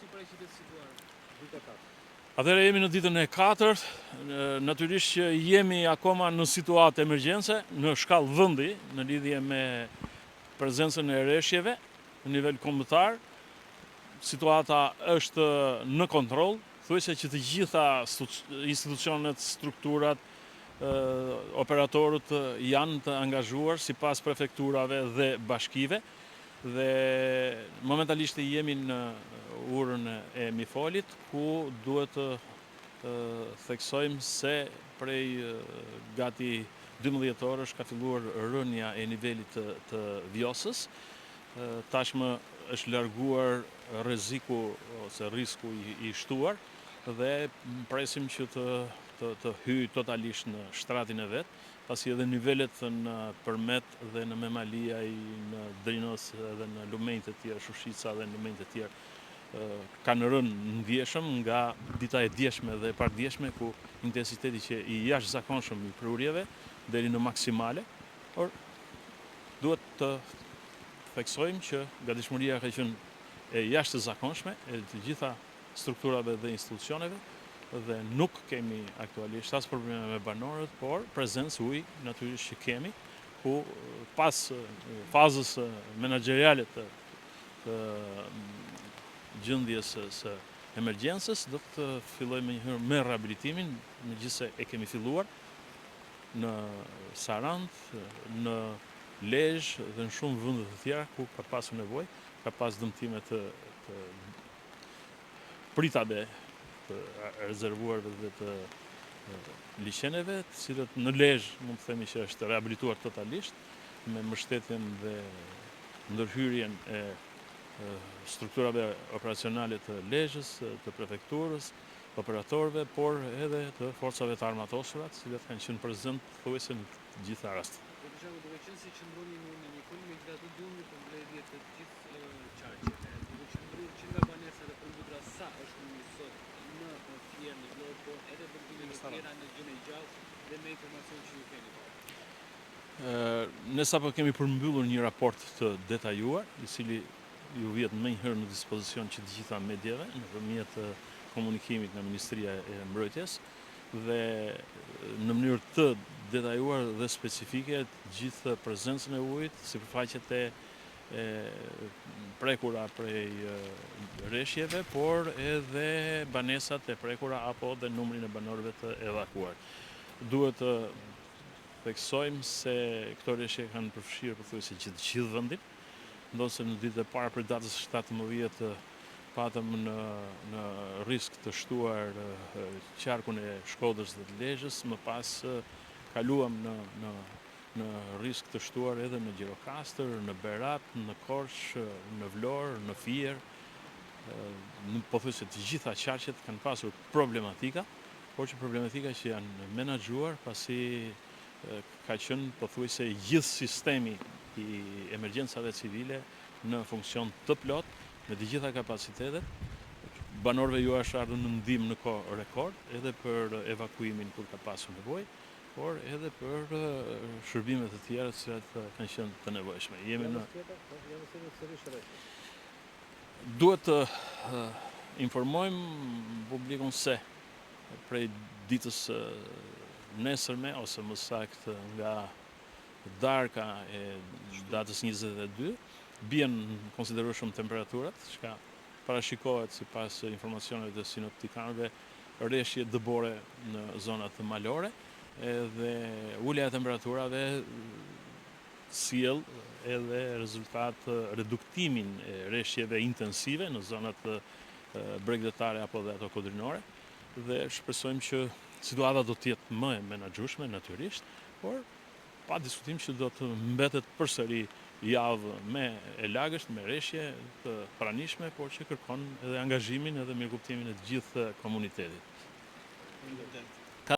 Si paraqitet situata? Dita e katërt. Atëherë jemi në ditën e katërt, natyrisht që jemi akoma në situatë emergjence, në shkallë vendi, në lidhje me prezencën e reshjeve në nivel kombëtar. Situata është në kontroll, thuajse që të gjitha institucionet, strukturat, operatorët janë të angazhuar sipas prefekturave dhe bashkive dhe momentalisht jemi në urën e Mifolit ku duhet të theksojmë se prej gati 12 orësh ka filluar rënia e nivelit të, të Vjosës. Tashmë është larguar rreziku ose risku i, i shtuar dhe presim që të të, të hyjë totalisht në shtratin e vet, pasi edhe nivelet në Përmet dhe në Memaliaj, në Drinos dhe në lumenjtë e tjerë, Shushica dhe në lumenjtë e tjerë, kanë rënë ndjeshëm nga dita e djeshme dhe e pardjeshme ku intensiteti qe i jashtëzakonshëm i prurjeve deri në maksimale, por duhet të theksojmë që gatishmëria ka qenë e jashtëzakonshme e të gjitha strukturave dhe institucioneve dhe nuk kemi aktualisht as probleme me banorët, por prezencë uji natyrisht që kemi, ku pas fazës menaxheriale të, të gjendjes së emergjencës, do të fillojmë menjëherë me rehabilitimin, megjithëse e kemi filluar në Sarandë, në Lezhë dhe në shumë vende të tjera ku ka pasur nevojë, ka pas dëmtime të, të pritave të rezervuarve dhe të liqeneve, të cilët në Lezhë mund të themi që është rehabilituar totalisht me mbështetjen dhe ndërhyrjen e strukturave operacionale të Lezhës, të prefekturës, operatorëve, por edhe të forcave të armatosura, të cilat kanë qenë prezent thuajse në të gjitha rastet. Zoti Zharku, duke qenë se qëndroni në urën e Mifol, megjithatë duam një përmbledhje të gjithë qarqeve, duke qëndruar që nga banesat e përmbytura sa është numri sot në Fier, në Vlorë, por edhe dëmtime të tjera në gjënë e gjallë dhe me informacion që ju keni. Ne sapo kemi përmbyllur një raport të detajuar, i cili ju vihet menjëherë në dispozicion që të gjitha mediave nëpërmjet komunikimit nga Ministria e Mbrojtjes dhe në mënyrë të detajuar dhe specifike gjithë prezencën e ujit, sipërfaqet e e prekura prej reshjeve, por edhe banesat e prekura apo dhe numrin e banorëve të evakuuar. Duhet të theksojmë se këto reshje kanë përfshirë pothuajse gjithë gjithë vendin, ndonëse në ditët e para prej datës 17 patëm në në risk të shtuar qarkun e Shkodrës dhe të Lezhës, më pas kaluam në në në risk të shtuar edhe në Gjirokastër, në Berat, në Korçë, në Vlorë, në Fier, në pothuajse të gjitha qarqet kanë pasur problematika, por që problematika që janë menaxhuar pasi ka qenë pothuajse gjithë sistemi i emergjencave civile në funksion të plotë, me të gjitha kapacitetet. Banorëve ju është ardhur në ndihmë në kohë rekord, edhe për evakuimin kur ka pasur nevojë, por edhe për shërbime të tjera të cilat kanë qenë të nevojshme. Jemi në po, sërish reshje. Duhet të informojmë publikun se prej ditës së nesërme ose më saktë nga darka e datës 22 bien konsiderueshëm temperaturat, çka parashikohet sipas informacioneve të sinoptikanëve reshje dëbore në zonat malore dhe ulja e temperaturave sjell edhe rezultat reduktimin e reshjeve intensive në zonat bregdetare apo dhe ato kodrinore dhe shpresojmë që situata do të jetë më e menaxhueshme natyrisht, por pa diskutim që do të mbetet përsëri javë me e lagësht, me reshje të pranishme, por që kërkon edhe angazhimin edhe mirëkuptimin e të gjithë komunitetit. Faleminderit.